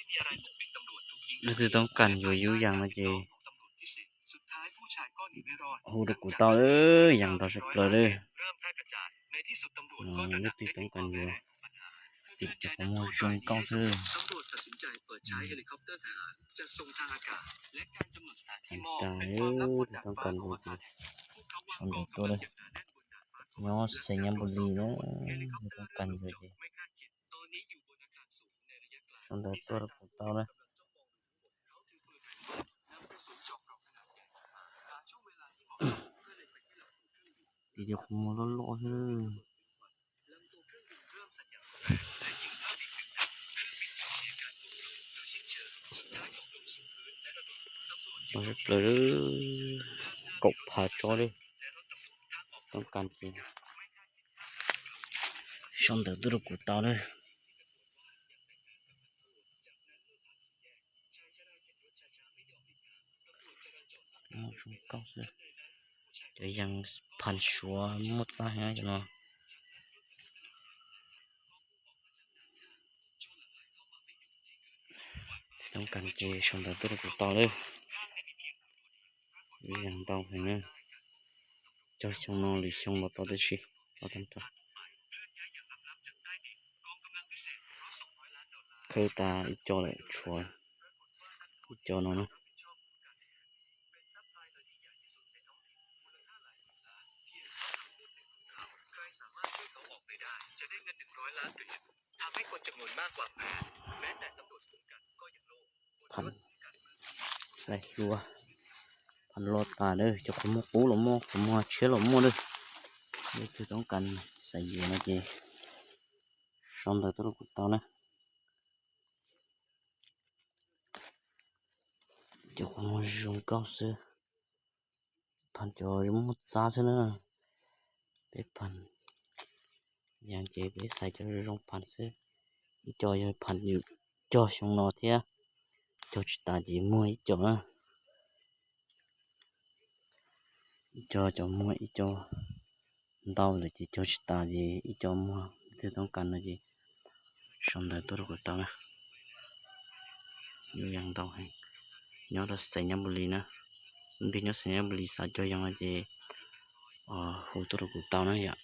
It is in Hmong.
Leej twg toob kas yuav yub yas no ces hu rau kuv tau, yas ntau sawv plaws li. Leej twg toob kas yuav, tim cov qhov muag zoo nkauj xwb. Leej twg toob kas yuav ces sau ntawv tuaj li. Nyob Xais Nyab Npus Lis na, leej twg toob kas yuav ces sau ntawv tuaj rau kuv tau na. Tim cov qhov muag loj loj xwb. Ntau sawv plaws, kaum phav tsob li. Toob kas ces sau ntawv tuaj rau kuv tau na. Zoo nkauj xwb. Cov yas phan suav muaj txab heev cov no. Toob kas ces sau ntawv tuaj rau kuv tau lawm. Yas ntau heev na. Cog xyoo no lwm xyoo los tau tib si. Khawb tas ib co lawm, tshuav ib co no na. Phan, saib xyuas, phan loj tas lawm, cov qhov muag qub los muaj, qhov muag tshiab los muaj lawm. Leej twg toob kas xav yuav no ces sau ntawv tuaj rau kuv tau na. Cov qhov muag zoo nkauj xwb. Phan cov muaj txab xwb na. Peb phan yas ces peb xaiv cov zoo phan xwb. Ib co yog phan cog xyoo no thiab, cog tsis tas ces muag ib co na. Ib co cov muag ib co ntau lawm ces cog tsis tas ces ib co muag. Leej twg toob kas no ces sau ntawv tuaj rau kuv tau na. Yub yas ntau heev. Nyob rau Xais Nyab Npus Lis na. Leej twg nyob Xais Nyab Npus Lis xav cog yas no ces hu tuaj rau kuv tau na yom.